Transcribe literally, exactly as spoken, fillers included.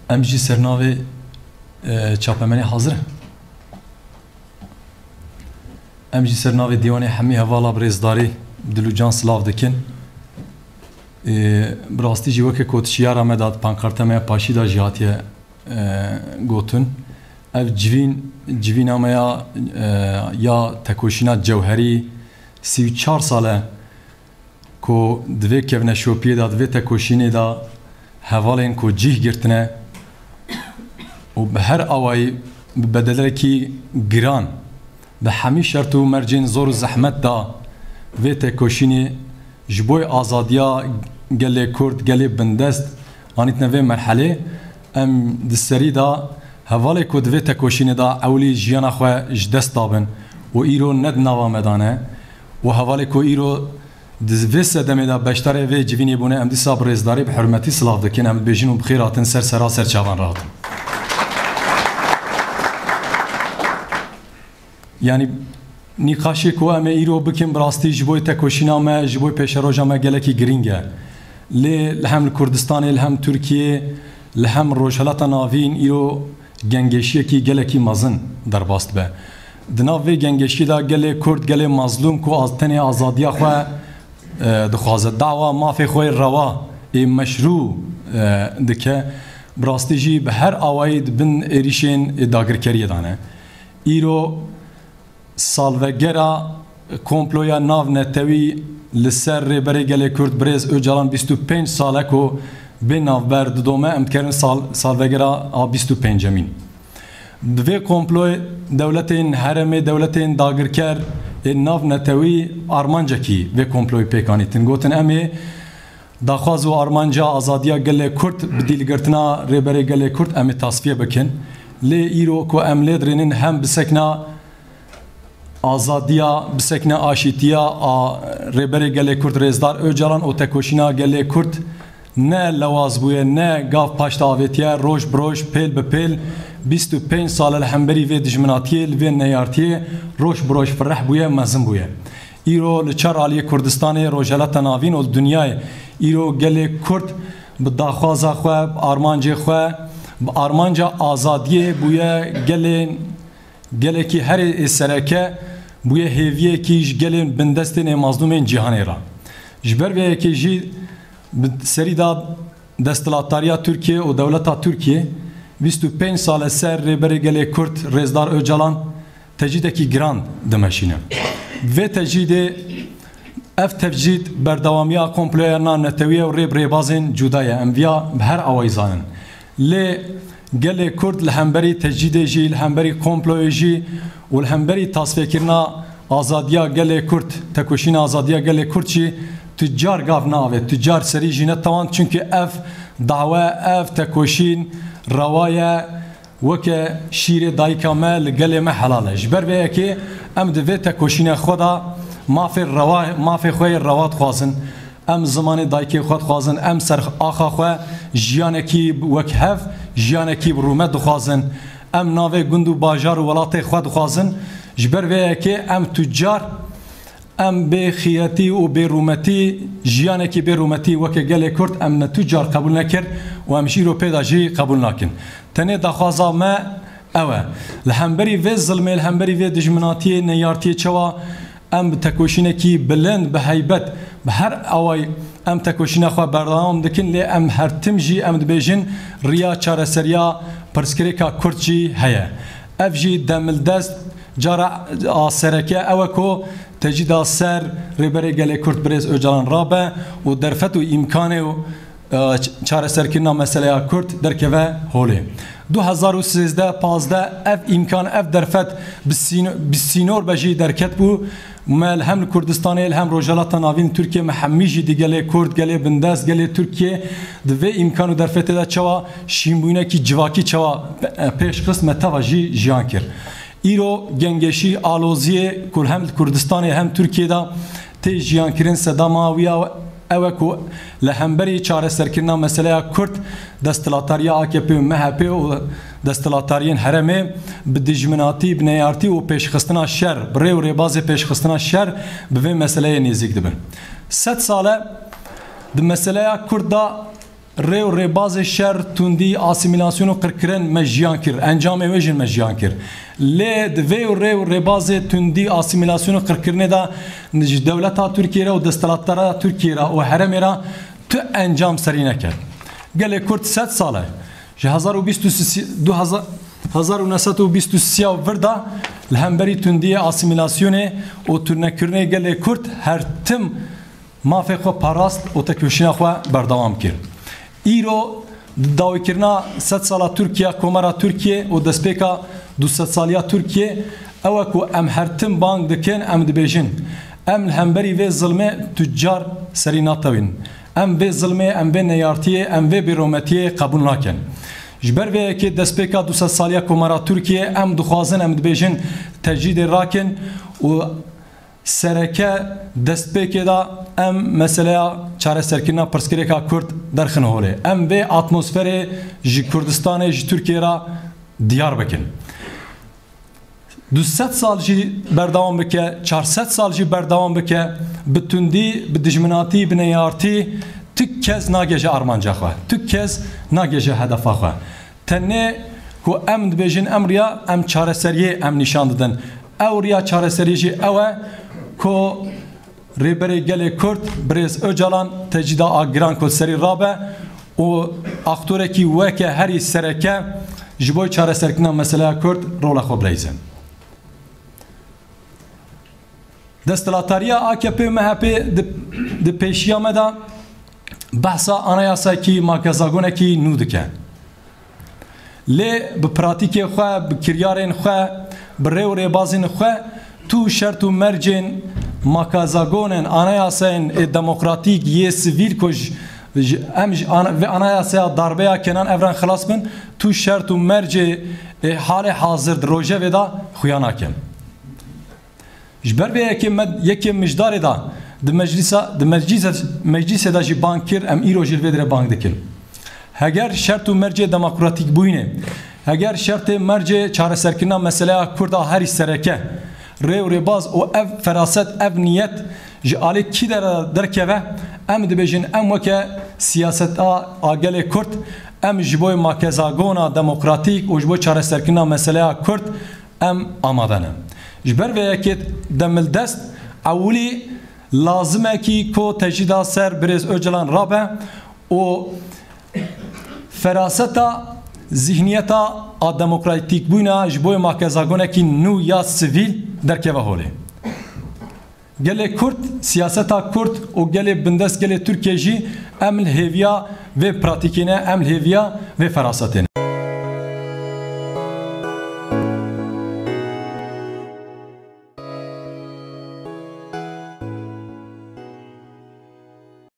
Em jî ser navê, e, çapemenê hazir in. Em jî ser navê dîwanê hemî hevala bi rêzdarî dil û can silav dikin. E, bi rastî jî weke ku di şiyara me de, di pankarta me ya paşî de jî hatiye, e, gotin. Ev civîn, civîna me ya, e, ya tekoşîna cewherî sî û çar sal e ku di vê kevneşopiyê de, di vê tekoşînê de hevalên ku cih girtine û bi her awayî bi bedelekî giran, bi hemî şert û mercên zor û zehmet de vê tekoşînê ji bo azadiya gelê Kurd, gelê bindest anîtine vê merhelê. Em di serî de hevalê ku di vê tekoşînê de ewilî jiyana xwe ji dest dabin û îro ne di nava me de ne û hevalê ku îro di vê sedemê de beşdarê vê civînê bûne, em dîsa bi rêzdarî, bi hurmetî silav dikin, em dibêjin û bi xêr hatin ser sera ser çavan re hatin. Yanî nîqaşê ku em ê îro bikin, bi rastî ji bo tekoşîna me, ji bo pêşeroja me gelekî girîng e. Lê li hem li Kurdistanê, li hem Tirkiyê, li hem Rojhelata Navîn îro gengeşiyekî gelekî mezin derbas dibe. Di nav vê gengeşiyê de gelê Kurd, gelê mazlûm ku az-, tenê azadiya xwe, e, dixwaze, dawa mafê xwe yê rewa ê meşrû, e, dike, bi rastî jî bi her awayî di bin êrîşên ê dagirkeriyê de ne. Îro salvegera komploya navnetewî li ser Rêberê Gelê Kurd Birêz Ocalan bîst û pênc sal e ku bê navber didome, em dikerin sal-, salvegera a bîst û pêncemîn. Di vê komployê dewletên herêmê, dewletên dagirker ên navnetewî armancekî vê komployê pêk anîtin. Gotin, em ê daxwaz û armanca azadiya gelê Kurd bi dîlgirtina Rêberê Gelê Kurd em ê tasfiye bikin. Lê îro ku em lê dirênin hem bisekna azadiya, bisekna aşîtiya a Rêberê Gelê Kurd Rêzdar Ocalan û tekoşîna gelê Kurd ne lewaz bûye, ne gav paşt avêtiye, roj bi roj, pêl bi pêl, bîst û pênc sal e li hemberî vê dijminatiyê, li vê neyartiyê roj bi roj fireh bûye, mezin bûye. Îro li çar aliyê Kurdistanê, Rojhelata Navîn û li dinyayê, îro gelê Kurd bi daxwaza xwe, bi armancê xwe, bi armanca azadiyê bûye gelên, gelekî herê ê sereke, bûye hêviyekî ji gelên bindestên ê mazlûmên cîhanê re. Ji ber vê yekê jî bi serî de desthilatdariya Tirkiyê û dewleta Tirkiyê bîst û pênc sal e ser Rêberê Gelê Kurd Rêzdar Ocalan tecrîdekî giran dimeşîne. Vê tecrîdê, ev tecrîd berdewamiya komploya navnetewî ye û rê bi rêbazên cuda ye. Em viya bi her awayî zanin. Lê gelê Kurd li hemberî tecrîdê jî, li hemberî komployê jî û li hemberî tasfêkirina azadiya gelê Kurd, tekoşîna azadiya gelê Kurd jî tu car gav navê, tu car serî jî netewand, çimkî ev dawe, ev tekoşîn rewa ye, weke şîrê dayika me li gelê me helal e. Ji ber vê yekê em di vê tekoşînê xwe de mafê rewa, mafê xwe yê rewa dixwazin. Em zimanê dayikê xwe dixwazin, em ser axa xwe jiyanekî wek hev, jiyanekî bi rûmet dixwazin. Em navê gund û bajar û welatê xwe dixwazin. Ji ber vê yekê em tu car, em bê xîretî û bê rûmetî, jiyanekî bê rûmetî weke gelê Kurd em ne tu car qebûl nekir û em jî îro pê de jî qebûl nakin. Tenê daxwaza me ew e. Li hemberî vê zilmê, li hemberî vê dijminatiyê, neyartiyê çawa em bi tekoşînekî bilind, bi heybet, bi her awayî em tekoşîna xwe berdewam dikin, lê em her tim jî em dibêjin riya çareseriya pirsgirêka Kurd jî heye. Ev jî demildest cara a sereke ew e ku tecrîda ser Rêberê Gelê Kurd Birêz Ocalan rabe û derfet û îmkanê û, e, ç-, çareserkirina meseleya Kurd derkeve holê. Du hezar û sêzdeh pazdeh ev îmkan, ev derfet bi sîno-, bi sînor be jî derket bû. Me li hem li Kurdistanê, li hem Rojhelata Navîn Tirkiye, me hemî jî di gelê Kurd, gelê bindest, gelê Tirkiye di vê îmkan û derfetê de çawa şînbûyinekî civakî çawa pe-, pêş xist, me teva jî jiyan kir. Îro gengeşî, aloziyê ku hem li Kurdistanê hem Tirkiyê de tê jiyankirin, sedema wî ya ew e ku li hemberî çareserkirina meseleya Kurd desthilatdariya A K P û M H P û desthilatdariyên herêmê bi dijminatî, bi neyartî û pêşxistina şer, bi rê û rêbazê pêşxistina şer bi vê meseleyê nêzîk dibin. Sed sal e di meseleya Kurd de Rê û rêbazê şer, tundî, asîmîlasyon û qirkirin me jiyan kir. Encamê wê jî me jiyan kir. Lê di vê û rê û rêbazê tundî, asîmîlasyon û qirkirinê de ji dewleta Tirkiyê re û desthilatdara Tirkiyê re û herêmê re tu encam serî neket. Gelê Kurd sed sal e. Ji hezar û bîst û sê, du hezar, hezar û neh sed û bîst û sê ya vir de li hemberî tundiyê, asîmîlasyonê û turnekirinê gelê Kurd her tim mafê xwe parast û tekoşîna xwe berdewam kir. Îro di dawîkirina sed sala Tirkiye, Komara Tirkiye û destpêka du sed saliya Tirkiye, ew e ku em her tim bang dikin, em dibêjin, em li hemberî vê zilmê tu car serî natewîn. Em vê zilmê, em vê neyartiyê, em vê bêrometiyê qebûl nakin. Ji ber vê yekê destpêka du sed saliya Komara Tirkiye em dixwazin, em dibêjin tecrîdê rakin û sereke destpêkê de em meseleya çareserkirina pirsgirêka Kurd derxin holê. Em vê atmosferê ji Kurdistanê, ji Tirkiyê re diyar bikin. Du sed sal jî berdewam bike, çar sed sal jî berdewam bike, bi tundî, bi dijminatî, bi neyartî, tu kes nagêje armanca xwe, tu kes nagêje hedefa xwe. Tenê ku em dibêjin, em riya, em çareseriyê em nîşan didin. Ew riya çareseriyê jî ew e ku Rêberê Gelê Kurd, Birêz Ocalan, tecrîda a giran ku serî rabe û aktorekî weke herî sereke ji bo çareserkirina meseleya Kurd rola xwe bileyze. Desthilatdariya A K P M H P di, di pêşiya me de behsa anayasayekî, makezagonekî nû dike. Lê bi pratîkê xwe, bi kiryarên xwe, bi rê û rêbazên xwe, tu şert û mercên makezagonên, anayasayên ê demokratîk, yê sivîl ku ji, ji, em ji ana-, vê anayasaya darbeya Kenan Evren xilas bin, tu şert û mercê ê halê hazir di rojevê de xuya nakin. Ji ber vê yekê me, yekê mijdarê de di meclîsa, di meclîse, meclîsê de jî bang kir, em îro jî li vê dirê bang dikin. Heger şert û mercê demokratîkbûyînê, heger şertê mercê çareserkirina meseleya Kurd a herî sereke, rê û rêbaz û ev feraset, ev niyet ji alî kî dere derkeve, em dibêjin, em weke siyaseta a gelê Kurd, em ji bo makezagona demokratîk û ji bo çareserkirina meseleya Kurd em amade ne. Ji ber vê yekê demildest ewilî lazimekî ku tecrîda ser Birêz Ocalan rabe û feraseta, zihniyeta a demokratîkbûyîna ji bo makezagonekî nû ya sivîl derkeve holê. Gelê Kurd, siyaseta Kurd û gelê bindest gelê Tirkiyê jî em li hêviya vê pratîkê ne, em li hêviya vê ferasetê ne.